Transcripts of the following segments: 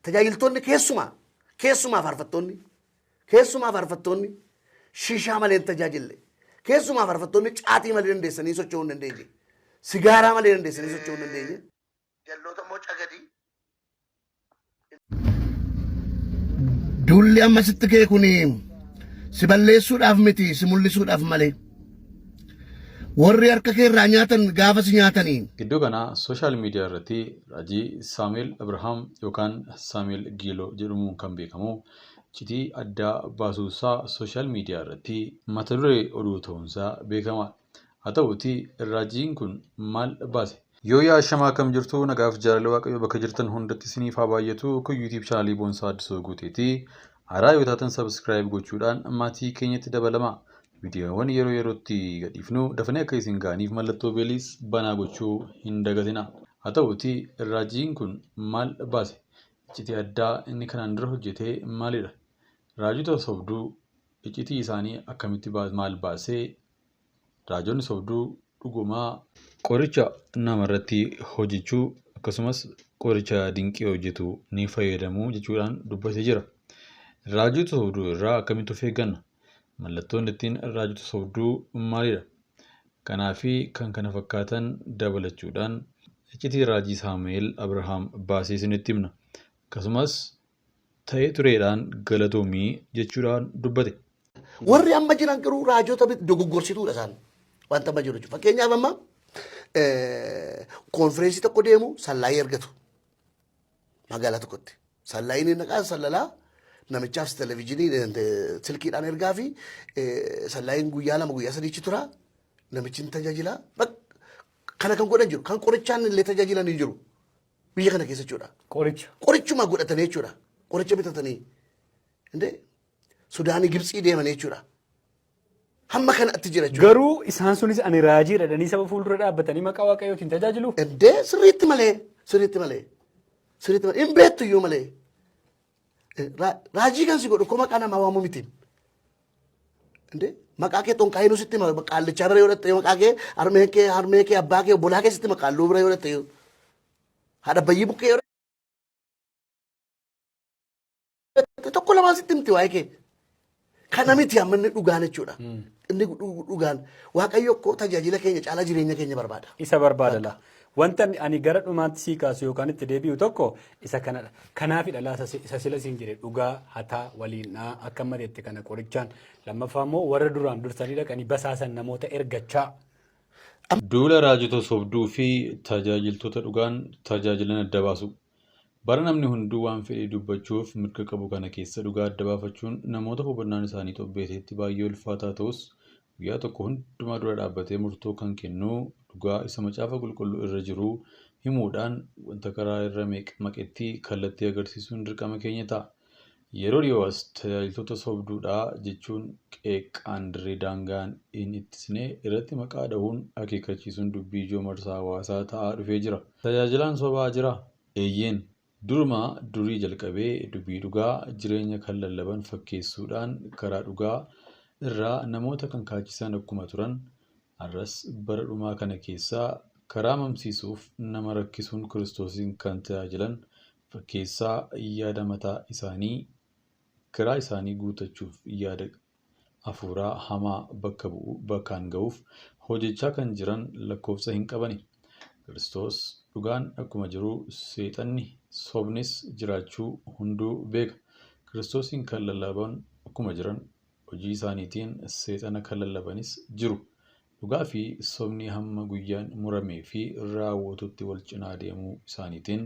Tajaajiltoonni keessumaa faarfattoonni shishaa malee hin tajaajille. Keessumaa faarfattoonni caatii malee dandeessanii socho'uu hin dandeenye. Sigaaraa malee dandeessanii socho'uu hin dandeenye. Jalloota immoo cagadii. Duulli amma sitti ka'e kun si balleessuudhaaf miti si mul'isuudhaaf malee. Warri harka kee irraa nyaatan gaafa si nyaatanii. Gidduu kana sooshaal miidiyaa irratti raajii Saamu'eel Abrahaam yookaan Saamu'eel Giiloo jedhamuun kan beekamu iccitii addaa baasuusaa sooshaal miidiyaa irratti mata duree oduu ta'uunsaa beekamaadha. Haa ta'uutii raajiin kun maal baase? Yoo yaa shamaa akkam jirtu nagaaf jaalala waaqayyoo bakka jirtan hundatti isiniif haa baay'atu. Kun YouTube chaanalii Boonsaa Addisoo Guuteeti. Haaraa yoo taatan subscribe gochuudhaan maatii keenyatti dabalamaa. Viidiyoowwan yeroo yerootti gadhiifnu dafanii akka isin ga'aniif mallattoo beeliis banaa gochuu hin dagatina. Haa ta'uutii raajiin kun maal baase? Iccitii addaa inni kanaan dura hojjete maalidha? Raajota sobduu iccitii isaanii akkamitti maal baasee? Raajonni sobduu dhugumaa qoricha namarratti hojjechuu akkasumas qoricha dinqii hojjetu ni fayyadamu jechuudhaan dubbatee jira. Raajota sobduu irraa akkamitti of eegganna? Mallattoon ittiin raajota sobduu maalidha? Kanaa fi kan kana fakkaatan dabalachuudhaan iccitii raajii Saamu'eel Abrahaam baasee isinitti himna. Akkasumas ta'ee tureedhaan galatoomii jechuudhaan dubbate. Warri amma jiran garuu raajota dogoggorsiituudha isaan. Wanta amma jiru jechuudha. Fakkeenyaaf amma konfireensii tokko deemu sallaayii argatu. Magaalaa tokkotti. Sallaayiin inni naqaa sallalaa namichaaf televezyiinii silkiidhaan ergaa fi sallaayiin guyyaa 2 guyyaa 3 tura. Namichi hin tajaajila. Kana kan godhan jiru. Kan qorichaan illee tajaajilan hin jiru. Biyya kana keessa jechuudha. Qoricha. Qorichuma godhatanii jechuudha. Qoricha bitatanii. Indee Sudaanii Gibtsii deemanii jechuudha. Hamma kanatti jira jechuudha. Garuu isaan sunis ani raajii jedhanii saba fuuldura dhaabbatanii maqaa Waaqayyootiin tajaajilu. Indee sirriitti malee sirriitti malee sirriitti malee hin beektu iyyuu malee. Raajii kan si godhu koo maqaa namaa waamuu miti. Indee maqaa kee xonqaayinuu sitti hima qaallichaa bira yoo dhatte maqaa kee harmee kee harmee kee abbaa kee obbolaa kee sitti hima qaalluu bira yoo dhatte haadha bayyii bukkee yoo dhatte tokko lamaan sitti himti waa'ee kee. Kana miti amma inni dhugaan jechuudha. Inni dhugaan Waaqayyo koo tajaajila keenya caalaa jireenya keenya barbaada. Isa barbaada laa. Wanta ani gara dhumaatti sii kaasu yookaan itti deebi'u tokko isa kanadha. Kanaafidha laa isa sila siin jedhe dhugaa hataa waliin dhaa akka amma jette kana qorichaan. Lammaffaa immoo warra duraan dursanii dhaqanii basaasan namoota ergachaa. Duula raajota sobduu fi tajaajiltoota dhugaan tajaajilan adda baasuu. Bara namni hunduu waan fedhe dubbachuuf mirga qabu kana keessa dhugaa adda baafachuun namoota hubannaan isaanii xobbeeteetti baay'ee ulfaataa ta'us guyyaa tokko hundumaa dura dhaabbatee murtoo kan kennu dhugaa isa macaafa qulqulluu irra jiru himuudhaan wanta karaa irra maqetti kallattii agarsiisuun dirqama keenya ta'a. Yeroo dhiyoo as tajaajiltoota sobduudhaa jechuun qeeqqaan dirree daangaan hin ittisne irratti maqaa dhahuun akeekkachiisuun dubbii ijoo marsaa hawaasaa ta'aa dhufee jira. Tajaajilaan sobaa jiraa? Eeyyeen. Durumaa durii jalqabee dubbii dhugaa jireenya kan lallaban fakkeessuudhaan karaa dhugaa irraa namoota kan kaachisan akkuma turan har'as bara dhumaa kana keessaa karaa mamsiisuuf nama rakkisuun Kiristoosiin kan tajaajilan fakkeessaa yaada mataa isaanii garaa isaanii guuttachuuf yaada hafuuraa hamaa bakka bu'u bakkaan ga'uuf hojjechaa kan jiran lakkoofsa hin qabani. Kiristoos dhugaan akkuma jiru seexanni sobnis jiraachuu hunduu beeka. Kiristoosiin kan lallaban akkuma jiran hojii isaaniitiin seexana kan lallabanis jiru. Dhugaa fi sobni hamma guyyaan muramee fi raawwatutti wal cinaa deemuu isaaniitiin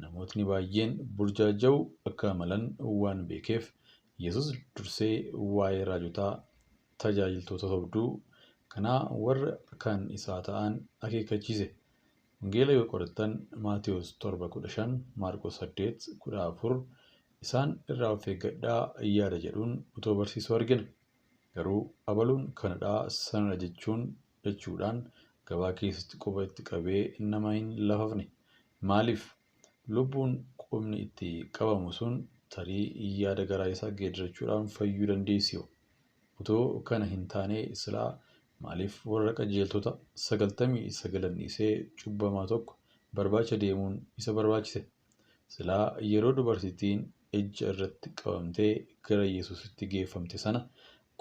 namootni baay'een burjaaja'uu akka malan waan beekeef Yesus dursee waa'ee raajotaa tajaajiltoota sobduu kanaa warra kan isaa ta'an akeekkachiise. Wangeela yoo qorattan Maatewos 7:15, Maarqos 8:14 isaan irraa of eeggadhaa yaada jedhuun utoo barsiisuu argina. Garuu abaluun kanadhaa sanadha jechuudhaan gabaa keessatti quba itti qabee nama hin lafafne. Maaliif? Lubbuun qubni itti qabamu sun tarii yaada garaa isaa geeddarachuudhaan fayyuu dandeessi. Utoo kana hin taane silaa maaliif warra qajeeltota 99 dhiisee cubbamaa tokko barbaacha deemuun isa barbaachise? Silaa yeroo dubartittiin ejja irratti qabamtee gara Yesuusitti geeffamte sana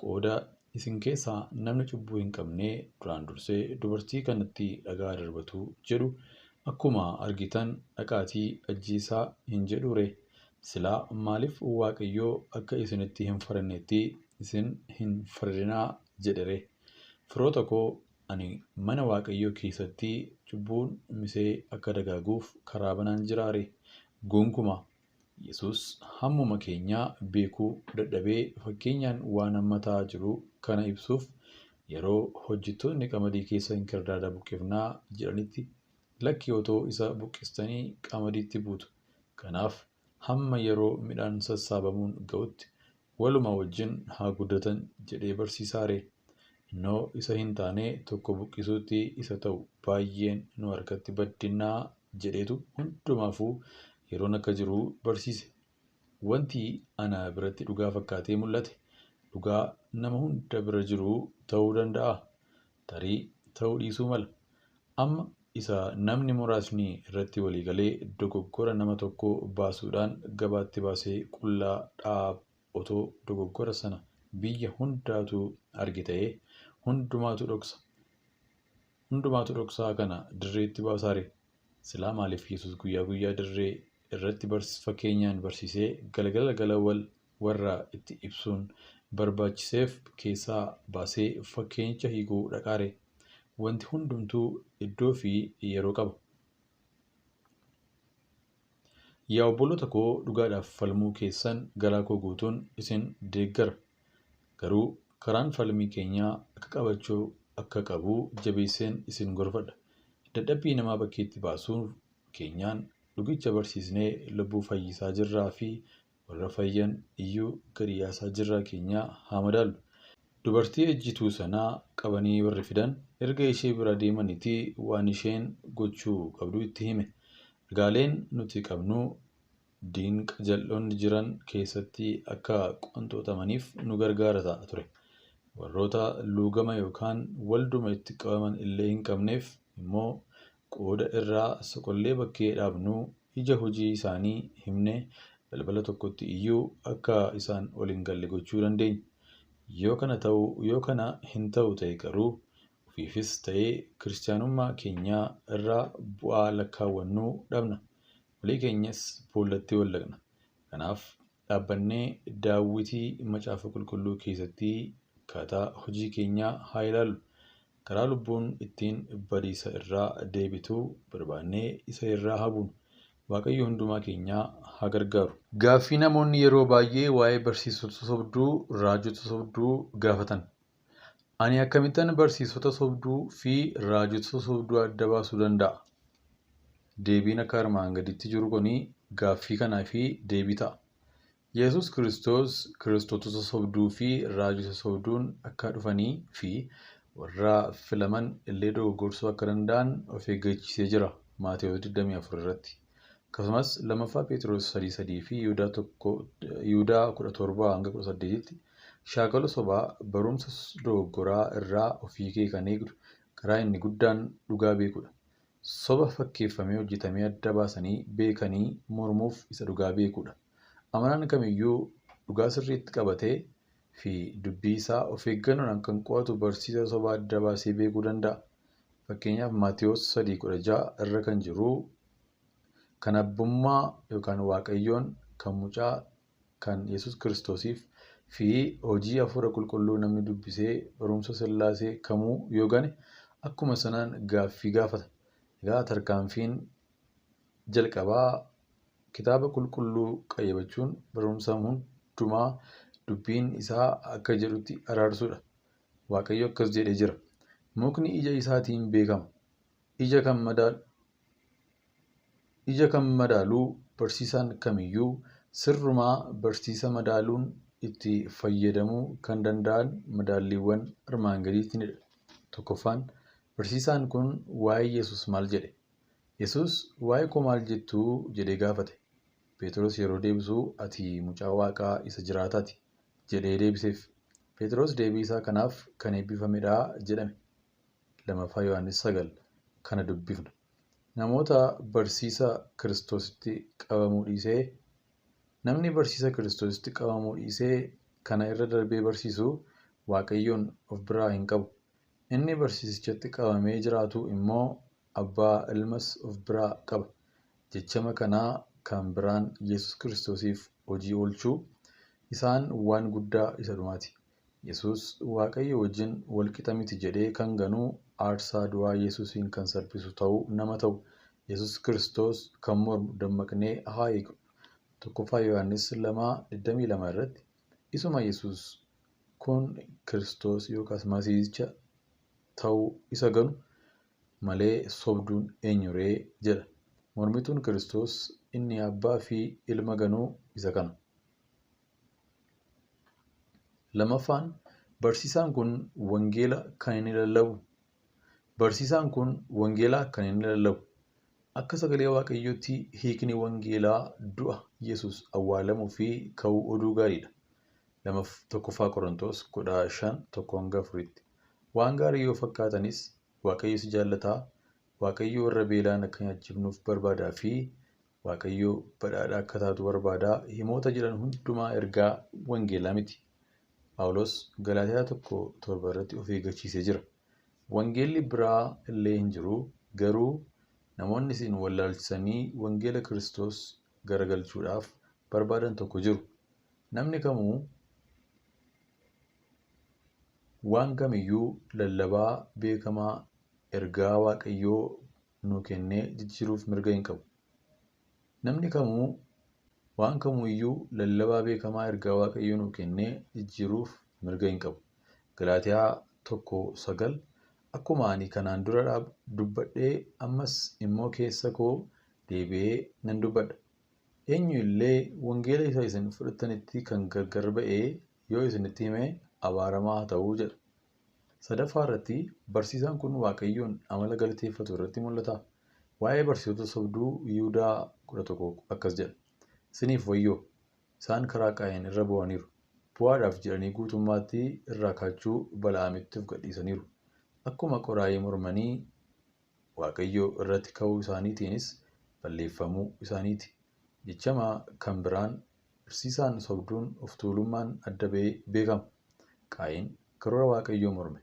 qooda isin keessaa namni cubbuu hin qabne duraan dursee dubartii kanatti dhagaa darbatu jedhu akkuma argitan dhaqaatii ajjeesaa hin jedhuu ree? Silaa maaliif Waaqayyoo akka isinitti hin farannetti isin hin faradinaa jedhe ree? Firoota koo, ani mana Waaqayyoo keessatti cubbuun misee akka dagaaguuf karaa banaan jiraa ree? Gonkumaa. Yesuus hammuma keenyaa beekuu dadhabee fakkeenyaan waan amma ta'aa jiru kana ibsuuf yeroo hojjettoonni qamadii keessa inkirdaada buqqifnaa jedhanitti lakki otoo isa buqqistanii qamadiitti buutu. Kanaaf hamma yeroo midhaan sassaabamuun ga'utti waluma wajjin haa guddatan jedhee barsiisaa ree? Innoo isa hin taane tokko buqqisuutti isa ta'u baay'een nu harkatti baddinnaa jedheetu hundumaafuu yeroon akka jiru barsiise. Wanti ana biratti dhugaa fakkaatee mul'ate dhugaa nama hunda bira jiru ta'uu danda'a. Tarii ta'uu dhiisuu mala. Amma isa namni muraasni irratti waliigalee dogoggora nama tokkoo baasuudhaan gabaatti baasee qullaa dhaab otoo dogoggora sana biyya hundaatu arge ta'ee hundumaatu dhoksa. Hundumaatu dhoksaa kana dirreetti baasaare. Silaa maaliif Yesuus guyyaa guyyaa dirree irratti fakkeenyaan barsiisee galgala galgala warra itti ibsuun barbaachiseef keessaa baasee fakkeenyicha hiikuu dhaqaare? Wanti hundumtuu iddoo fi yeroo qaba. Yaa obboloota koo, dhugaadhaaf falmuu keessan garaa koo guutuun isin deeggara. Garuu karaan falmii keenyaa akka qabachuu akka qabu jabeesseen isin gorfadha. Dadhabbii namaa bakkeetti baasuun keenyaan dhugicha barsiisnee lubbuu fayyisaa jirraa fi warra fayyan iyyuu gadi yaasaa jirraa keenyaa haa madaallu. Dubartii ejjituu sanaa qabanii warri fidan erga ishee bira deemaniitii waan isheen gochuu qabdu itti hime. Ragaaleen nuti qabnu dinqa jal'oonni jiran keessatti akka qonxootamaniif nu gargaara ta'a ture. Warroota luugama yookaan walduma itti qabaman illee hin qabneef immoo qooda irraa soqollee bakkee dhaabnu ija hojii isaanii himnee balbala tokkotti iyyuu akka isaan ol hin galle gochuu dandeenya. Yoo kana hin ta'u ta'e garuu ofiifis ta'ee kiristaanummaa keenyaa irraa bu'aa lakkaawwannuu dhabna. Walii keenyas boollatti wallaqna. Kanaaf dhaabbannee daawwitii macaafa qulqulluu keessatti akkaataa hojii keenyaa haa ilaallu. Karaa lubbuun ittiin badiisa irraa deebitu barbaannee isa irraa haa buunu. Waaqayyo hundumaa keenyaa haa gargaaru. Gaaffii namoonni yeroo baay'ee waa'ee barsiisota sobduu, raajota sobduu gaafatan. Ani akkamittan barsiisota sobduu fi raajota sobduu adda baasuu danda'a? Deebiin akka armaan gaditti jiru kuni gaaffii kanaa fi deebii ta'a. Yesuus Kiristoos kiristootota sobduu fi raajota sobduun akka dhufanii fi warra filaman illee dogoggorsuu akka danda'an of eeggachiisee jira. Maatewos 24 irratti. Akkasumas lammaffaa Phexros 3:3 fi Yihudaa 17-18tti shaakala sobaa barumsa dogoggoraa irraa ofii kee kan eegdu karaa inni guddaan dhugaa beekuudha. Soba fakkeeffamee hojjetamee adda baasanii beekanii mormuuf isa dhugaa beekuudha. Amanaan kamiyyuu dhugaa sirriitti qabatee fi dubbii isaa of eeggannoodhaan kan qo'atu barsiisa sobaa adda baasee beekuu danda'a. Fakkeenyaaf Maatewos 3:16 irra kan jiru kan abbummaa yookaan Waaqayyoon kan mucaa kan Yesuus Kiristoosiif fi hojii hafuura qulqulluu namni dubbisee barumsa Sillaasee kamuu yoo gane akkuma sanaan gaaffii gaafata. Egaa tarkaanfiin jalqabaa kitaaba qulqulluu qayyabachuun barumsa hundumaa dubbiin isaa akka jedhutti araarsuudha. Waaqayyo akkas jedhee jira. Mukni ija isaatiin beekama. Ija kan madaaluu barsiisaan kamiyyuu sirrumaa barsiisa madaaluun itti fayyadamuu kan danda'an madaalliiwwan armaan gadiitinidha. Tokkoffaan, barsiisaan kun waa'ee Yesuus maal jedhe? Yesuus waa'ee koo maal jettuu jedhee gaafate. Phexros yeroo deebisu ati mucaa Waaqaa isa jiraataati jedhee deebiseef. Phexros deebii isaa kanaaf kan eebbifamedha jedhame. Lammaffaa Yohaannis 9 kana dubbifna. Namoota barsiisa Kiristoositti qabamuu dhiisee Namni barsiisa Kiristoositti qabamuu dhiisee kana irra darbee barsiisu Waaqayyoon of biraa hin qabu. Inni barsiisichatti qabamee jiraatu immoo Abbaa Ilmas of biraa qaba. Jechama kanaa kan biraan Yesuus Kiristoosiif hojii oolchuu isaan waan guddaa isa dhumaati. Yesuus Waaqayyo wajjin wal qixa miti jedhee kan ganu aarsaa du'aa Yesuusiin kan salphisu ta'uu nama ta'u Yesuus Kiristoos kan mormu dammaqnee haa eegnu. 1ffaa Yohaannis 2:22 irratti isuma Yesuus kun Kiristoos yookaas Masiihicha ta'uu isa ganu malee sobduun eenyuree jedha. Mormituun Kiristoos inni abbaa fi ilma ganuu isa kana. Lammaffaan barsiisaan kun wangeela kan inni lallabu. Barsiisaan kun wangeela kan inni lallabu. Akka sagalee Waaqayyootti hiikni wangeelaa du'a Yesuus awwaalamuu fi ka'uu oduu gaariidha. 1ffaa Qorontos 15 1-4tti. Waan gaarii yoo fakkaatanis Waaqayyo si jaallataa, Waaqayyo warra beelaan akka nyaachifnuuf barbaadaa fi Waaqayyo badhaadha akka taatu barbaadaa himoota jedhan hundumaa ergaa wangeelaa miti. Phaawulos Galaatiyaa 1:7 irratti of eeggachiisee jira. Wangeelli biraa illee hin jiru, garuu namoonni isin wallaalchisanii wangeela Kiristoos garagalchuudhaaf barbaadan tokko jiru. Namni kamuu waan kamiyyuu lallabaa beekamaa ergaa Waaqayyoo nuu kennee jijjiiruuf mirga hin qabu. Namni kamuu waan kamuuyyuu lallabaa beekamaa ergaa Waaqayyoo nuu kennee jijjiiruuf mirga hin qabu. Galaatiyaa 1:9 Akkuma ani kanaan dura dubbadhee ammas immoo keessa koo deebi'ee nan dubbadha. Eenyu illee wangeela isa isin fudhattanitti kan gargar ba'ee yoo isinitti hime abaaramaa haa ta'uu jedha. Sadaffaa irratti barsiisaan kun Waaqayyoon amala galateeffatu irratti mul'ata. Waa'ee barsiisota sobduu Yihudaa 11 akkas jedha. Isiniif wayyoo! Isaan karaa Qaayin irra bu'aniiru. Bu'aadhaaf jedhanii guutummaatti irraa kaachuu Bala'aamitti of gadhiisaniiru. Akkuma qoraayii mormanii Waaqayyo irratti ka'uu isaaniitiinis balleeffamuu isaaniiti. Jechama kan biraan barsiisaan sobduun of tuulummaan adda ba'ee beekama. Qaayin karoora Waaqayyoo morme.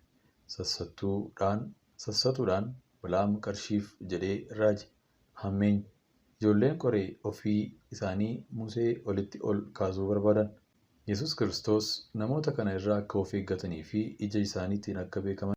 Sassatuudhaan Bala'aam qarshiif jedhee raaje. Hammeenya. Ijoolleen qoree ofii isaanii Musee olitti ol kaasuu barbaadan. Yesuus Kiristoos namoota kana irraa akka of eeggatanii fi ija isaaniitiin akka beekaman